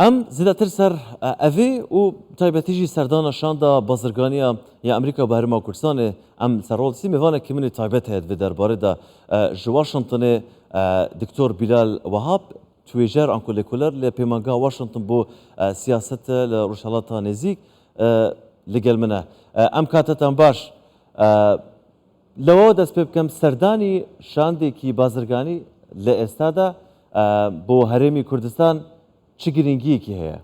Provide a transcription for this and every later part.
ئەم زیدەتر سەر ئەڤێ و تایبەتیژی سەردانە شاندا بازرگانیە یا ئەمریکا بە هەرما کوردستانێ ئەم سەر ڕۆڵسی مێوانێکی منی تایبەت هەیە vê دەربارەدا ji Washingtonê دکتۆر بیلال وەهاب توێژەر ئانکۆ لێکۆلەر لە پەیمانگا واشنتن بۆ سیاسەت لە ڕۆژهەڵاتا نێزیک لەگەل منە. ئەم کاتەتان باش. لەوەوە دەست پێ بکەم سەردانی شاندێکی بازرگانی لە ئێستادا بۆ هەرێمی کوردستان چ گرنگییەکی هەیە؟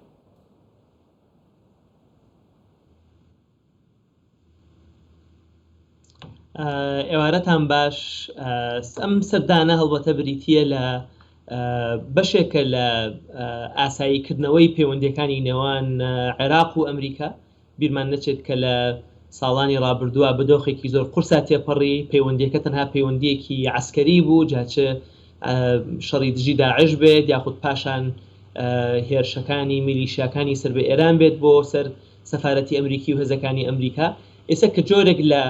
ئێوارەتان باش ئەم سەردانە هەڵبەتە بریتییە لە بەشێکە لە ئاساییکردنەوەی پەیوەندیەکانی نێوان عێراق و ئەمریکا بیرمان نەچێت کە لە ساڵانی ڕابردووە بە دۆخێکی زۆر قورسا تێپەڕی پەیوەندیەکە تەنها پەیوەندیەکی عسکەری بوو جا چ شەڕی دژی داعش بێت یاخود پاشان هێرشەکانی میلیشیاکانی سەر بە ئێران بێت بۆ سەر سەفارەتی ئەمریکی و هێزەکانی ئەمریکا ئێستا کە جۆرێک لە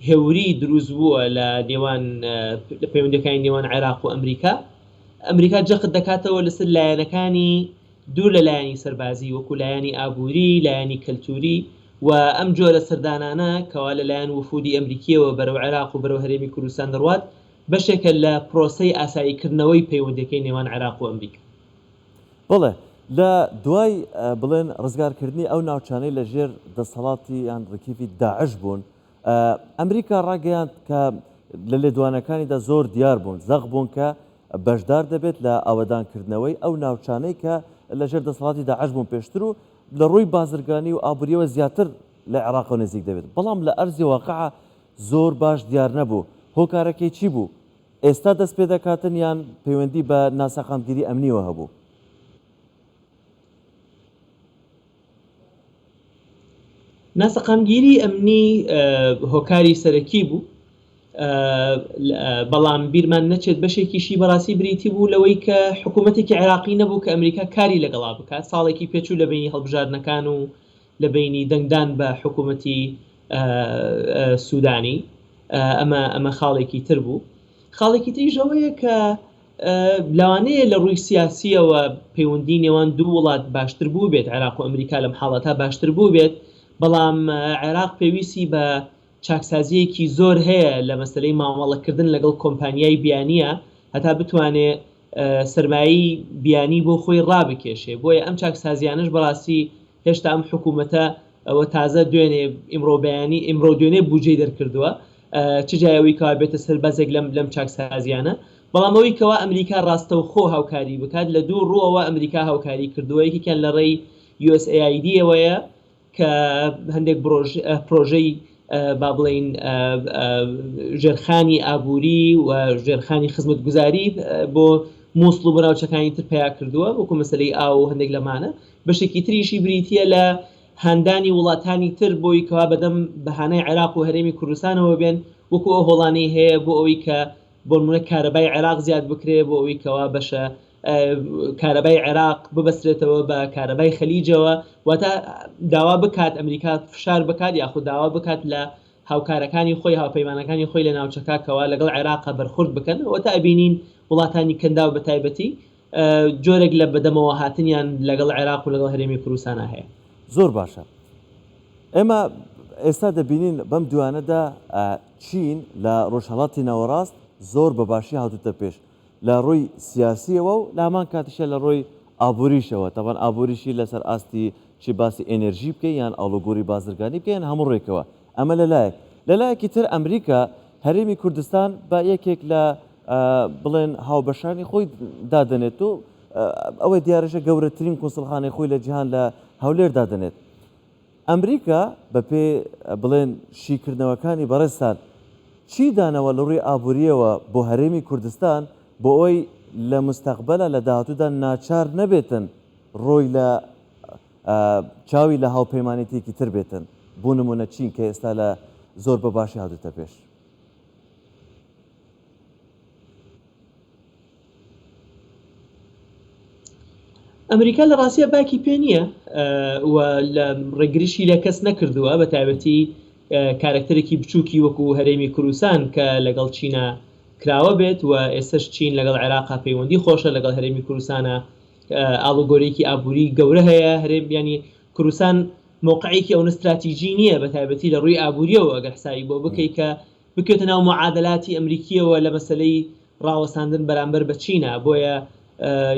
هێوری دروست بووە لە نێوان لە پەیوەندەکانی نێوان عێراق و ئەمریکا ئەمریکا جەخت دەکاتەوە لەسەر لایەنەکانی دوور لە لایەنی سەربازی وەکو لایەنی ئابووری لایەنی کەلتوری و ئەم جۆرە سەردانانە کەوا لەلایەن وفودی ئەمریکیەوە بەرەو عێراق و بەرەو هەرێمی کوردستان دەڕوات بەشێکە لە پرۆسەی ئاساییکردنەوەی پەیوەندیەکەی نێوان عێراق و ئەمریکا. بەڵێ، لە دوای بڵێن ڕزگارکردنی ئەو ناوچانەی لە ژێر دەسەڵاتی یان ڕکیفی داعش بوون، ئەمریکا ڕاگەیاند کە لە لێدوانەکانیدا زۆر دیار بوون، زەق بوون کە بەشدار دەبێت لە ئاوەدانکردنەوەی ئەو ناوچانەی کە لە ژێر دەسەڵاتی داعش بوون پێشتر و لە ڕووی بازرگانی و ئابوورییەوە زیاتر لە عێراقەوە نزیک دەبێت، بەڵام لە ئەرزی واقع زۆر باش دیار نەبوو، هۆکارەکەی چی بوو؟ ئێستا دەست پێدەکاتن یان پەیوەندی بە ناسەقامگیری ئەمنیەوە هەبوو؟ ناسەقامگیری ئەمنی هۆکاری سەرەکی بوو، بەڵام بیرمان نەچێت بەشێکیشی بەڕاستی بریتی بوو لەوەی کە حکوومەتێکی عێراقی نەبوو کە ئەمریکا کاری لەگەڵا بکات، ساڵێکی پێچوو لە بەینی هەڵبژاردنەکان و لە بەینی دەنگدان بە حکوومەتی سوودانی، ئەمە ئەمە خاڵێکی تر بوو. خاڵێکی تریش ئەوەیە کە لەوانەیە لە ڕووی سیاسییەوە پەیوەندی نێوان دوو وڵات باشتر بووبێت، عێراق و ئەمریکا لەم حاڵەتە باشتر بووبێت، بەڵام عێراق پێویستی بە چاکسازییەکی زۆر هەیە لە مەسەلەی مامەڵەکردن لەگەڵ کۆمپانیای بیانییە هەتا بتوانێ سەرمایەی بیانی بۆ خۆی ڕابکێشێ، بۆیە ئەم چاکسازییانەش بەڕاستی هێشتا ئەم حکوومەتە ئەوە تازە دوێنێ ئیمڕۆ بەیانی ئیمڕۆ دوێنێ بودجەی دەرکردووە چ جای ئەوەی کەوا بێتە سەر بەزێک لەم لەم چاکسازیانە بەڵام ئەوەی کەوا ئەمریکا ڕاستەوخۆ هاوکاری بکات لە دوو ڕووەوە ئەمریکا هاوکاری کردووە یەکێکیان لە ڕێی USAID ەوەیە کە هەندێک پرۆژەی با بڵێین ژێرخانی ئابووری و ژێرخانی خزمەتگوزاری بۆ مووسڵ و بۆ ناوچەکانی تر پیا کردووە وەکو مەسەلەی ئاو و هەندێک لەمانە بەشێکی تریشی بریتییە لە هاندانی وڵاتانی تر بۆی کەوا بەدەم بەهانای عێراق و هەرێمی کوردستانەوە بێن وەکو ئەو هۆڵانەی هەیە بۆ ئەوەی کە بۆنمونە کارەبای عێراق زیاد بکرێ بۆ ئەوەی کەوا بەشە کارەبای عێراق ببەسترێتەوە بە کارەبای خەلیجەوە واتە داوا بکات ئەمریکا فشار بکات یاخود داوا بکات لە هاوکارەکانی خۆی هاوپەیمانەکانی خۆی لە ناوچەکە کەوا لەگەڵ عێراقا بەرخورد بکەن واتە ئەبینین وڵاتانی کەنداو بە تایبەتی جۆرێک لە بەدەمەوە هاتنیان لەگەڵ عێراق و لەگەڵ هەرێمی کوردستانا هەیە. زۆر باشە ئێمە ئێستا دەبینین بەم دوانەدا چین لە ڕۆژهەڵاتی ناوەڕاست زۆر بە باشی هاتوتە پێش لە ڕووی سیاسیەوە و لە هەمان کاتیشە لە ڕووی ئابووریشەوە تەبان ئابووریشی لەسەر ئاستی چی باسی ئێنێرژی بکەی یان ئاڵوگۆری بازرگانی بکەی یان هەموو ڕووێکەوە ئەمە لە لایەک لە لایەکی تر ئەمریکا هەرێمی کوردستان بە یەکێک لە بڵێن هاوبەشانی خۆی دادەنێت و ئەوەی دیارەشە گەورەترین کونسڵخانەی خۆی لە جیهان لە هەولێر دادەنێت. ئەمریکا بەپێ بڵێن شیکردنەوەکانی بەڕێزتان چی دانەوە لە ڕووی ئابوورییەوە بۆ هەرێمی کوردستان بۆ ئەوەی لە مستەقبەلا لە داهاتوودا ناچار نەبێتن ڕووی لە چاوی لە هاوپەیمانێتییەکی تر بێتن بۆ نموونە چین کە ئێستا لە زۆر بە باشی هاتووتە پێش؟ ئەمریکا لە ڕاستیا باکی پێ نییە و لە ڕێگریشی لە کەس نەکردووە بە تایبەتی کارەکتەرێکی بچووکی وەکو هەرێمی کوردستان کە لەگەڵ چینە کراوە بێت و ئێستش چین لەگەڵ عێراقا پەیوەندی خۆشە لەگەڵ هەرێمی کوردستانە. ئاڵوگۆرێکی ئابووری گەورە هەیە هەرێم یانی کوردستان مەوقعێکی ئەونە ستراتیجی نییە بە تایبەتی لە ڕووی ئابووریەوە ئەگەر حسابی بۆ بکەی کە بکەوێتە ناو معادلاتی ئەمریکیەوە لە مەسەلەی ڕاوەستاندن بەرامبەر بە چینە بۆیە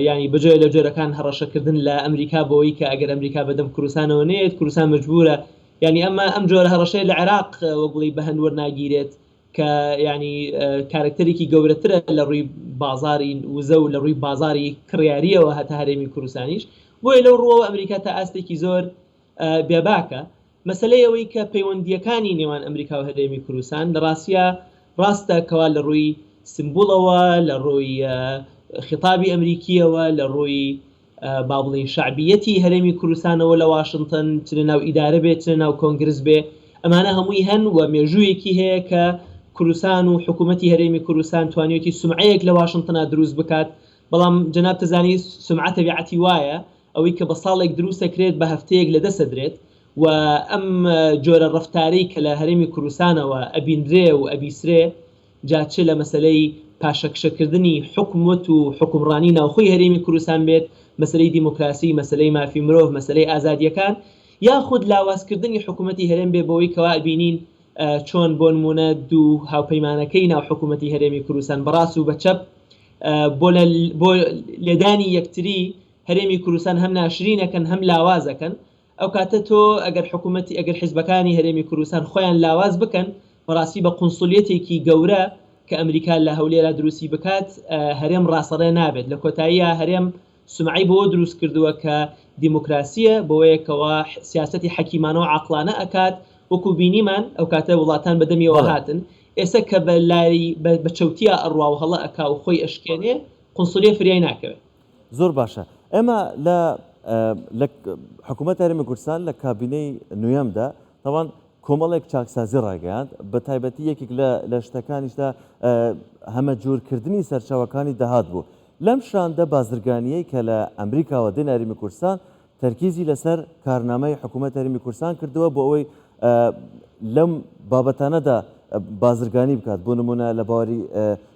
یانی بەجۆرێ لە جۆرەکان هەڕەشەکردن لە ئەمریکا بەوەی کە ئەگەر ئەمریکا بەدەم کوردستانەوە نەیەت کوردستان مەجبورە یانی ئەمە ئەم جۆرە هەڕەشەیە لە عێراق وەک بڵێی بەهەند وەرناگیرێت کە یانی کارەکتەرێکی گەورەترە لە ڕووی بازاری وزە و لە ڕووی بازاری کڕیاریەوە هەتا هەرێمی کوردستانیش بۆیە لەو ڕووەوە ئەمریکا تا ئاستێکی زۆر بێباکە. مەسەلەی ئەوەی کە پەیوەندییەکانی نێوان ئەمریکا و هەرێمی کوردستان لە ڕاستیا ڕاستە کەوا لە ڕووی سیمبوڵەوە، لە ڕووی خیتابی ئەمریکییەوە، لە ڕووی با بڵێین شەعبییەتی هەرێمی کوردستانەوە لە واشنتن، چ لە ناو ئیدارە بێ، چ لە ناو کۆنگرس بێ، ئەمانە هەمووی هەن و مێژوویەکی هەیە کە کوردستان و حکوومەتی هەرێمی کوردستان توانیویەتی سومعەیەک لە واشنتنا دروست بکات، بەڵام جەنابت ئەزانی سومعە تەبیعەتی وایە، ئەوەی کە بە ساڵێک دروست ئەکرێت بە هەفتەیەک لە دەست ئەدرێت و ئەم جۆرە ڕەفتارەی کە لە هەرێمی کوردستانەوە ئەبینرێ و ئەبیسرێ جا چ لە مەسەلەی پاشەکشەکردنی حکومەت و حوکمڕانی ناوخۆی هەرێمی کوردستان بێت، مەسەلەی دیموکراسی، مەسەلەی مافی مرۆڤ، مەسەلەی ئازادییەکان، یاخود لاوازکردنی حکومەتی هەرێم بێ بەوەی کەوا ئەبینین چۆن بۆ نموونە دوو هاوپەیمانەکەی ناو حکومەتی هەرێمی کوردستان بە ڕاست و بە چەپ بۆ لێدانی یەکتری هەرێمی کوردستان هەم ناشرین ئەکەن هەم لاواز ئەکەن ئەو کاتە تۆ ئەگەر حکوومەتی ئەگەر حیزبەکانی هەرێمی کوردستان خۆیان لاواز بکەن بەڕاستی بە قونسولیەتێکی گەورە کە ئەمریکا لە هەولێرا دروستی بکات هەرێم ڕاستەڕێ نابێت لە کۆتاییا هەرێم سومعەی بەوە دروست کردووە کە دیموکراسیە بەوەیە کەوا سیاسەتی حەکیمانە و عاقڵانە ئەکات وەکو بینیمان ئەو کاتە وڵاتان بە دەمیەوە هاتن ئێستا کە بە لای بە چەوتیا ئەڕوا و هەڵە ئەکا و خۆی ئەشکێنێ قونسولیە فریای ناکەوێ. زۆر باشە ئێمە لە لە حکوومەت هەرێمی کوردستان لە کابینەی نوێمدا تاوان کۆمەڵێک چاکسازی ڕاگەیاند بە تایبەتی یەکێک لە لە شتەکانیشدا هەمەجۆرکردنی سەرچاوەکانی داهات بوو لەم شاندە بازرگانیەی کە لە ئەمریکاوە دێن هەرێمی کوردستان تەرکیزی لەسەر کارنامەی حکوومەت هەرێمی کوردستان کردووە بۆ ئەوەی لەم بابەتانەدا بازرگانی بکات بۆ نمونە لە بواری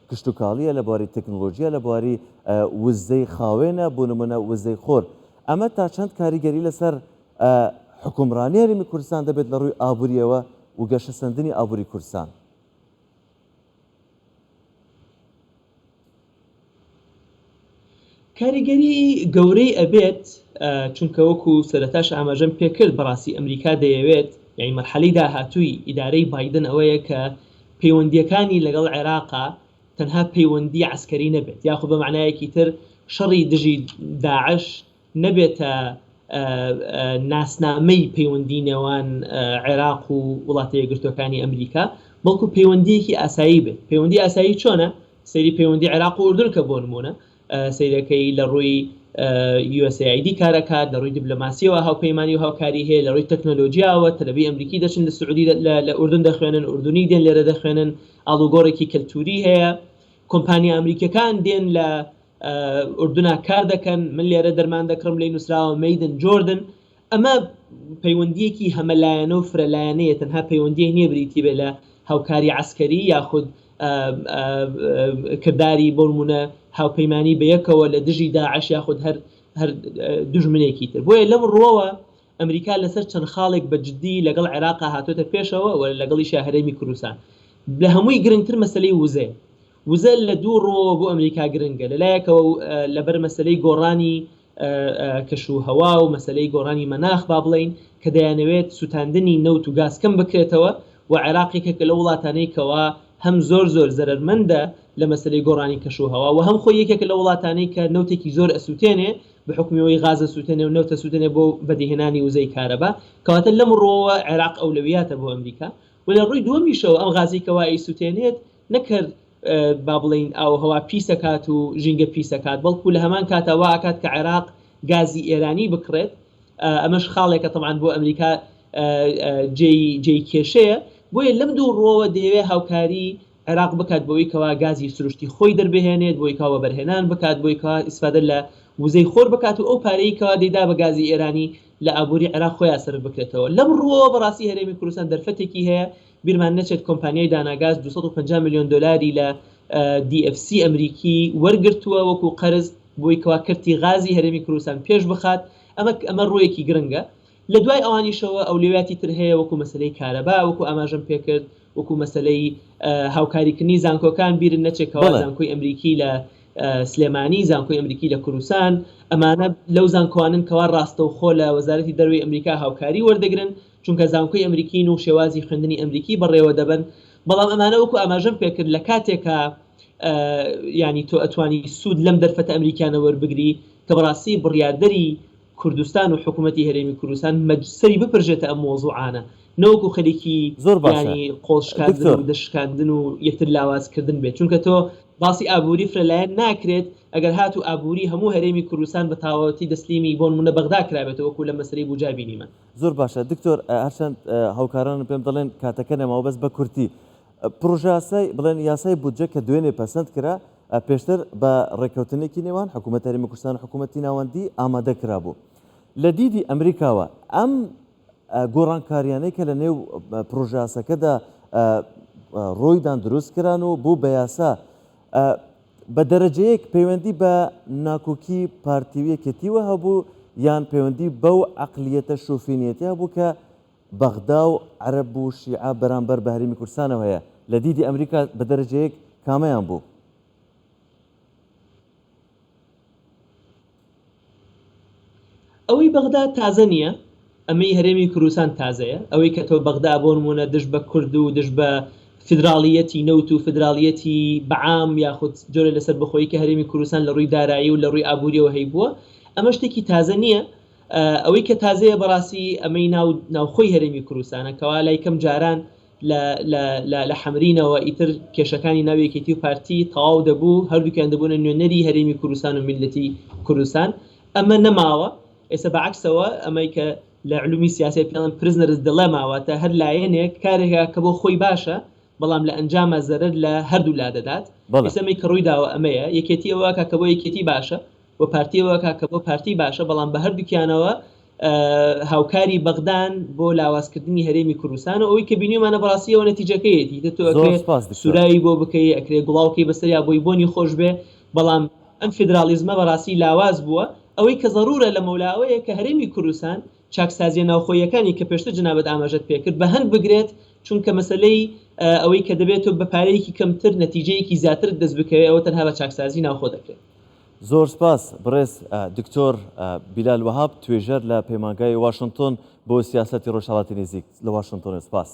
کشتوکاڵیە لە بواری تەکنۆلۆژیە لە بواری وزەی خاوێنە بۆ نمونە وزەی خۆر ئەمە تا چەند کاریگەری لەسەر حکومڕانی هەرێمی کوردستان دەبێت لە ڕووی ئابووریەوە و گەشەسەندنی ئابووری کوردستان؟ کاریگەری گەورەی ئەبێت چونکە وەکو سەرەتاش ئاماژەم پێکرد بەڕاستی ئەمریکا دەیەوێت یانی مەرحەلەی داهاتووی ئیدارەی بایدن ئەوەیە کە پەیوەندییەکانی لەگەڵ عێراقا تەنها پەیوەندی عەسکەری نەبێت یاخود بە مەعنایەکی تر شەڕی دژی داعش نەبێتە ناسنامەی پەیوەندی نێوان عێراق و وڵاتە یەکگرتووەکانی ئەمریکا، بەڵکو پەیوەندییەکی ئاسایی بێت. پەیوەندی ئاسایی چۆنە؟ سەیری پەیوەندی عێراق و ئوردن کە بۆ نموونە سەیرەکەی لە ڕووی USAID کارەکات، لە ڕووی دیبلۆماسیەوە هاوپەیمانی و هاوکاری هەیە، لە ڕووی تەکنۆلۆژیاوە تەلەبەی ئەمریکی دەچن لە سعودی لە ئوردن دەخوێنن، ئوردنی دێن لێرە دەخوێنن، ئاڵوگۆڕێکی کەلتوری هەیە، کۆمپانیا ئەمریکیەکان دێن لە ئوردنا کار دەکەن، من لێرە دەرمان دەکڕم لێی نووسراوە Made in Jordan، ئەمە پەیوەندییەکی هەمەلایەنە و فرەلایەنەیە، تەنها پەیوەندییەک نییە بریتی بێت لە هاوکاری عەسکەری یاخود کرداری بۆ نموونە هاوپەیمانی بەیەکەوە لە دژی داعش یاخود هەر هەر دوژمنێکی تر. بۆیە لەم ڕووەوە ئەمریکا لەسەر چەند خاڵێک بە جدی لەگەڵ عێراقا هاتۆتە پێشەوە و لەگەڵیشیا هەرێمی کوردستان. لە هەمووی گرنگتر مەسەلەی وزەیە. وزە لە دوو ڕووەوە بۆ ئەمریکا گرنگە، لە لایەکەوە لەبەر مەسەلەی گۆڕانی کەش و هەوا و مەسەلەی گۆڕانی مەناخ با بڵێین کە دەیانەوێت سوتاندنی نەوت و گاز کەم بکرێتەوە و عێراق یەکێکە لەو وڵاتانەی کەوا هەم زۆر زۆر زەرەرمەندە لە مەسەلەی گۆڕانی کەش و هەوا و هەم خۆی یەکێکە لەو وڵاتانەی کە نەوتێکی زۆر ئەسوتێنێ بە حوکمی ئەوەی غاز ئەسوتێنێ و نەوت ئەسوتێنێ بۆ بەدیهێنانی وزەی کارەبا کەواتە لەم ڕووەوە عێراق ئەولەویاتە بۆ ئەمریکا و لە ڕووی دووەمیشەوە ئەم غازەی کەوا ئەیسوتێنێت نەک هەر با بڵێین ئاووهەوا پیس ئەکات و ژینگە پیس ئەکات، بەڵکو لە هەمان کاتا وا ئەکات کە عێراق گازی ئێرانی بکڕێت، ئەمەش خاڵێکە تەبعەن بۆ ئەمریکا جێی جێی کێشەیە، بۆیە لەم دوو ڕووەوە دەیەوێت هاوکاری عێراق بکات بۆی کەوا گازی سروشتی خۆی دەربهێنێت، بۆی کەوا وەبەرهێنان بکات، بۆی کەوا ئیسفادە لە وزەی خۆر بکات و ئەو پارەی کەوا دەیدا بە گازی ئێرانی لە ئابووری عێراق خۆیا سەرف بکرێتەوە. لەم ڕووەوە بەڕاستی هەرێمی کوردستان دەرفەتێکی هەیە بیرمان نەچێت کۆمپانیای داناگاز 250 ملیۆن دۆلاری لە DFC ئەمریکی وەرگرتووە وەکو قەرز. بۆی کەوا کەرتی غازی هەرێمی کوردستان پێش بخات، ئەمە ئەمە ڕوویەکی گرنگە. لە دوای ئەوانیشەوە ئەولەویاتی تر هەیە وەکو مەسەلەی کارەبا وەکو ئاماژەم پێکرد، وەکو مەسەلەی هاوکاریکردنی زانکۆکان، بیرت نەچێت کەوا زانکۆی ئەمریکی لە سلێمانی، زانکۆی ئەمریکی لە کوردستان، ئەمانە لەو زانکۆانەن کەوا ڕاستەوخۆ لە وەزارەتی دەرەوەی ئەمریکا هاوکاری وەردەگرن، چونکە زانکۆی ئەمریکین و شێوازی خوێندنی ئەمریکی بەڕێوە دەبەن، بەڵام ئەمانە وەکو ئاماژەم پێکرد لە کاتێکا یانی تۆ ئەتوانی سوود لەم دەرفەتە ئەمریکیانە وەربگری کە بەڕاستی بڕیاردەری کوردستان و حکوومەتی هەرێمی کوردستان مەج سەری بپرژێتە ئەم مۆزوعانە نەوەکو خەریکی زۆر باشە یانی قۆڵ شکاندن دکتۆر. و دەست شکاندن و یەکتر لاواز کردن بێت چونکە تۆ باسی ئابووری فرەلایەن ناکرێت ئەگەر هاتوو ئابووری هەموو هەرێمی کوردستان بە تەواوەتی دەسلیمی بۆ نموونە بەغدا کرابێتەوە وەکو لە مەسەلەی بوجا بینیمان. زۆر باشە دکتۆر هەرچەند هاوکارانم پێم دەڵێن کاتەکە نەماوە بەس بە کورتی پڕۆژەیاسای بڵێن یاسای بودجە کە دوێنێ پەسەند کرا پێشتر بە ڕێککەوتنێکی نێوان حکوومەت هەرێمی کوردستان و حکوومەتی ناوەندی ئامادە کرابوو لە دیدی ئەمریکاوە ئەم گۆڕانکاریانەی کە لە نێو پڕۆژەیاسەکەدا ڕوویدان دروست کران و بوو بە یاسا بە دەرەجەیەک پەیوەندی بە ناکۆکی پارتی و یەکێتیوە هەبوو یان پەیوەندی بەو عەقلیەتە شۆفینیەتە هەبوو کە بەغدا و عەرەب و شیعە بەرامبەر بە هەرێمی کوردستانەوە هەیە لە دیدی ئەمریکا بە دەرەجەیەک کامەیان بوو؟ ئەوەی بەغدا تازە نییە، ئەمەی هەرێمی کوردستان تازەیە، ئەوەی کە تۆ بەغدا بۆ نموونە دژ بە کورد و دژ بە فیدراڵییەتی نەوت و فیدراڵییەتی بەعام یاخود جۆرێ لە سەربەخۆیی کە هەرێمی کوردستان لە ڕووی دارایی و لە ڕووی ئابوورییەوە هەیبووە، ئەمە شتێکی تازە نییە. ئەوەی کە تازەیە بەڕاستی ئەمەی ناو ناوخۆی هەرێمی کوردستانە کەوا لای کەم جاران لە لە لە لە حەمرینەوە ئیتر کێشەکانی ناو یەکێتی و پارتی تەواو دەبوو، هەردووکیان دەبوونە نوێنەری هەرێمی کوردستان و میللەتی کوردستان. ئەمە نەماوە، ئێستا بە عەکسەوە ئەمەی کە لە علومی سیاسیە پێی دەڵێن Prisoners Dilemma واتە هەر لایەنێک کارێک کە بۆ خۆی باشە بەڵام لە ئەنجاما زەرەر لە هەردوو لا دەدات. بەڵێ. ئێستا ئەمەی کە ڕووی داوە ئەمەیە، یەکێتی ئەوە ئەکا کە بۆ یەکێتی باشە و پارتی ئەوە ئەکا کە بۆ پارتی باشە، بەڵام بە هەردووکیانەوە هاوکاری بەغدان بۆ لاوازکردنی هەرێمی کوردستان و ئەوەی کە بینیومانە بەڕاستی ئەوە نەتیجەکەیەتی تە تۆ زۆر ئەکرێ سپاس دکتۆر. سوراوی بۆ بکەی ئەکرێ گوڵاوکەی بەسەریا بۆی بۆنی خۆش بێ بەڵام ئەم فیدراڵیزمە بەڕاستی لاواز بووە ئەوەی کە زەڕوورە لەمەولا ئەوەیە کە هەرێمی کوردستان چاکسازیە ناوخۆییەکانی کە پێشتر جەنابت ئاماژەت پێکرد بە هەند بگرێت چونکە مەسەلەی ئەوەی کە دەبێت تۆ بە پارەیەکی کەمتر نەتیجەیەکی زیاترت دەست بکەوێ ئەوە تەنها بە چاکسازی ناوخۆ دەکرێت. زۆر سپاس بەڕێز دکتۆر بیلال وەهاب توێژەر لە پەیمانگای واشنتۆن بۆ سیاسەتی ڕۆژهەڵاتی نزیک لە واشنتۆن سپاس.